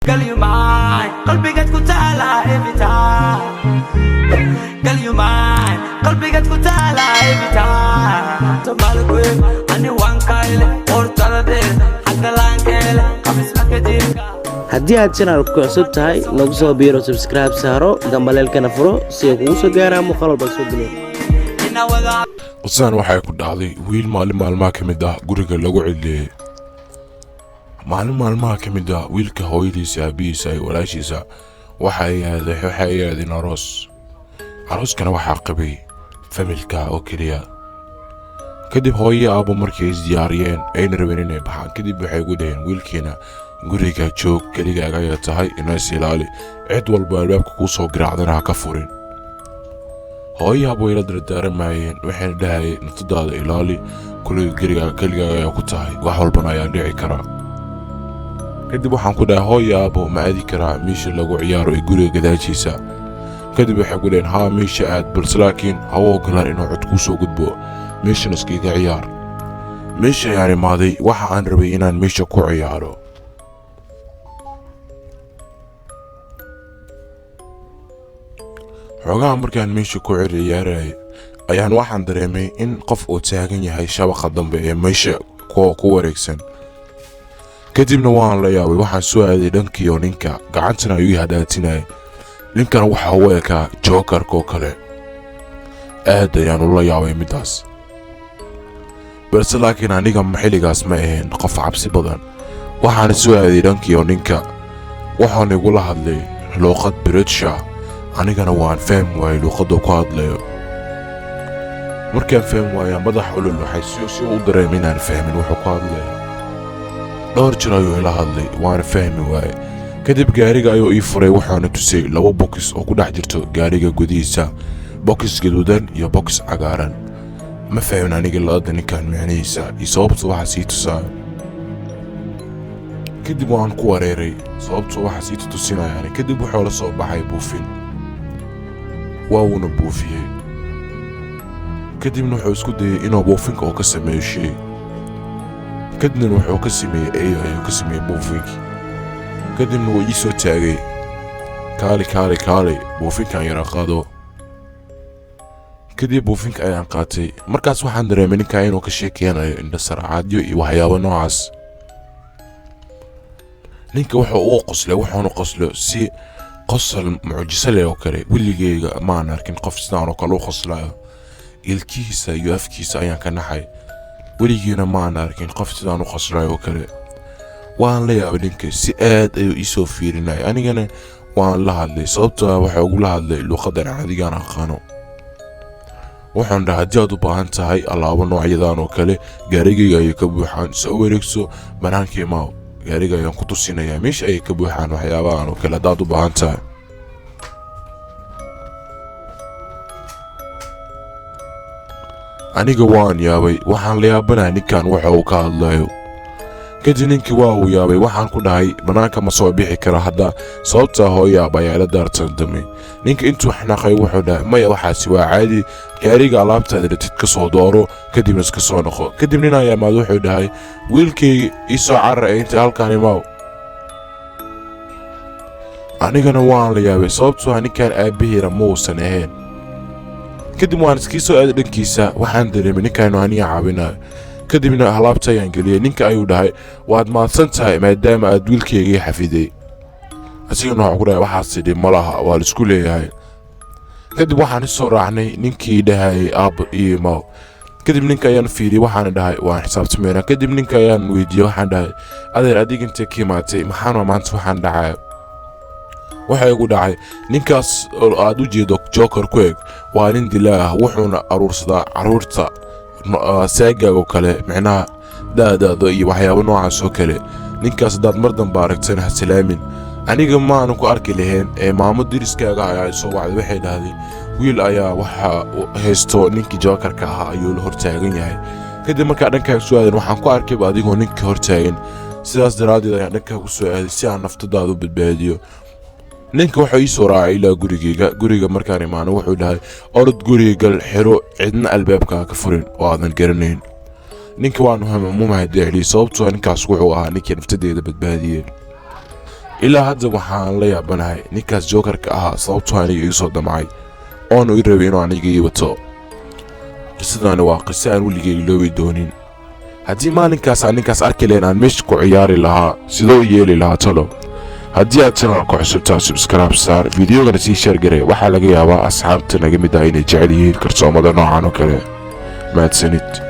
Girl, you mine, qalbigaad ku taala every time. Girl, you mine, qalbigaad ku taala every time. Somali queen, ani waan kayle, hortada dheer, xagga laankeele, qamisma ka jirka. Haddii aad channelka ku cusub tahay, nagu soo biiro, subscribe saaro, gambaleelkana furo si ay kugu soo gaaraan muuqaal walba soo geliyo. Ina wada. Qisadan waxay ku dhacday wiil maalin maalmaha ka mid ah guriga lagu cidleeyey. Maalin maalmaha ka mid ah, wiilka hooyadiisa, aabihiisa iyo walaashiisa waxay aadeen aroos. Arooskana waxaa qabay familka oo keliya. Kadib hooyo, aabo markay isdiyaariyeen ayna rabeen inay baxaan, kadib waxay ugu dhaheen wiilkiina: "Guriga joog, keligaaga ayaa tahay, inays ilaali, cid walba albaabka kuu soo garaacdana ha ka furin." Hooyaha way la dardaaramayeen, waxayna dhahayeen: "Naftadaada ilaali, kuliga gerigaaga keligaaga ayaa ku tahay, wax walbana ayaa dhici karaa." Kadib waxaan ku dhahay: "Hooyo, aabo, ma aadi karaa meesha lagu ciyaaro ee guriga gadaashiisa?" Kadib waxay ku dhaheen: "Haa, meesha aad, balse laakiin ha u ogolaan inuu cod kuu soo gudbo, meeshana iskaga ciyaar." Meesha ayaan imaaday. Waxa aan rabay inaan meesha ku ciyaaro. Xoogaha markaan meesha ku ciyaarayay ayaan waxaan dareemay in qof uu taagan yahay shabaqa dambe ee meesha ku wareegsan. Kadibna waan la yaabay. Waxaan soo aaday dhankiioo ninka gacantana ayuu i hadhaatinayay. Ninkana waxa u ekaa jokerka oo kale. Aad ayaan ula yaabay middaas, balse laakiin aniga xilligaas ma ahayn qof cabsi badan. Waxaana soo aaday dhankiioo ninka, waxaan igula hadlay luuqad British ah. Anigana waan fahmi waayey luuqadda ku hadlayo. Markaan fahmi waayaa, madax ulul waxay si u dareemay inaan fahmin wuxuu ku hadlayo. Dhowr jir ayuu ila hadlay, waana fahmi waayey. Kadib gaariga ayuu ii furay, waxaana tusay laba bokis oo ku dhex jirto gaariga gudihiisa, bokis gaduudan iyo bokis cagaaran. Ma fahmin aniga labada ninkan micnihiisa iyo sababta waxa sii tusaa. Kadib waan ku wareeray sababta waxa sii tutusinayaan. Kadib wuxuu la soo baxay buufin, waa wuuna buufiyey. Kadibna wuxuu isku dayey inuu buufinka oo ka sameeyo shay. Kadibna wuxuu ka sameeyey eyo ayuu ka sameeyey buufinkii. Kadibna wuu ii soo taagay: "Kaali, kaali, kaali, buufinkan yara qaado." Kadib buufinka ayaan qaatay. Markaas waxaan dareemay ninkaa inuu ka sheekeynayo indhasarcaadyo iyo waxyaabo noocaas. Ninka wuxuu uu qoslay, wuxuuna qoslo si qosol mucjiso leh oo kale. Weligeyga maan arkin qof sidaan oo kale u qoslayo. Ilkihiisa iyo afkiisa ayaan ka naxay. Weligiina maan arkin qof sidaan u qoslayo oo kale. Waan la yaabay ninka, si aad ayuu iisoo fiirinaya. Anigana waan la hadlay, sababtoo ah waxa ugula hadlay luuqadan caadigaan aqaano. Waxaan dhahay: "Haddii aad u baahan tahay alaabo noocyadan oo kale, gaarigayga ayay ka buuxaan. Soo wareegso, banaankii maaw, gaariga ayaan ku tusinayaa meesha ayay ka buuxaan waxyaabahan oo kale haddaad u baahan tahay." Aniga waan yaabay. Waxaan la yaabanahay ninkan waxa uu ka hadlayo. Kadib ninkii waa uu yaabay. Waxaan ku dhahay: "Bannaanka ma soo bixi kara hadda, sababtaa hooyaab ayaa ila daartandamay." Ninka intuu xanaaqay wuxuu dhahay: "Maya, waxaasi waa caadi. Gaariga alaabtaada ratid ka soo dooro, kadibna iska soo noqo." Kadib nin ayaa imaad, wuxuu dhahay: "Wiilkayga, ii soo carar ee inta halkaan imaaw." Anigana waan la yaabay, sababtoo ah ninkan aabbahiina ma uusan ahayn. Kadib waan iskii soo aaday dhankiisa. Waxaan dareemay ninkan aniga caawinayo. Kadibna alaabta ayaan geliyey. Ninka ayuu dhahay: "Waad mahadsan tahay maadaama aad wiilkaygii xafiday." Asigana waxaa ku dhahay: "Waxaas idhi ma laha, waa laisku leeyahay." Kadib waxaan isoo raacnay ninkii dhahayay: "Aabbo, iyo imaw." Kadib ninka ayaan fiiriyey, waxaana dhahay: "Waan xisaabtamaynaa." Kadib ninka ayaan weydiiyey, waxaan dhahay: "Adeer, adiga intee ka imaatay? Maxaana maanta waxaan dhacaya?" Waxa igu dhacay: "Ninkaas oo aad u jeedo joker ku eg waa nin dilaa ah, wuxuuna aruursadaa caruurta saagaag oo kale, micnaha daadaada iyo waxyaabo noocaas oo kale. Ninkaas haddaad mar dambe aragtana ha salaamin." Aniga maanu ku arki lahayn ee maamo deriskaaga ayaa soo wacday. Waxay dhahday: "Wiil ayaa waxa haysto ninkii jokerka ahaa ayuu la hortaagan yahay." Kadib markaa dhankaaga soo aadan, waxaan ku arkayba adigoo ninka hortaagan. Sidaas daraaddeed ayaan dhankaaga ku soo aaday si aan naftadaada u badbaadiyo. Ninka wuxuu ii soo raacay ilaa gurigayga. Guriga markaan imaano wuxuu dhahay: "Orod, guriga gal, xiro, cidna albaabkaa ka furin oo aadan garanayn." Ninka waan mu mahadceliyey, sababtoo ninkaas wuxuu ahaa ninkii naftadeeda badbaadiyey. Ilaa hadda waxaan la yaabanahay ninkaas jokerka ahaa sababtoo aniga ii soo damcay oonu ii rabay inuu aniga ii wato. Qisadani waa qiso aan weligay iloobi doonin. Haddii maalinkaas aan ninkaas arki lahayn aan meesha ku ciyaari lahaa, sidoo yeeli lahaa talo? Haddii aad channelka cusubtaa, subscribe saar, videogana sii share garee. Waxaa laga yaabaa asxaabta naga mid ah inay jecel yihiin karsoomada noocan oo kale. Mahadsanid.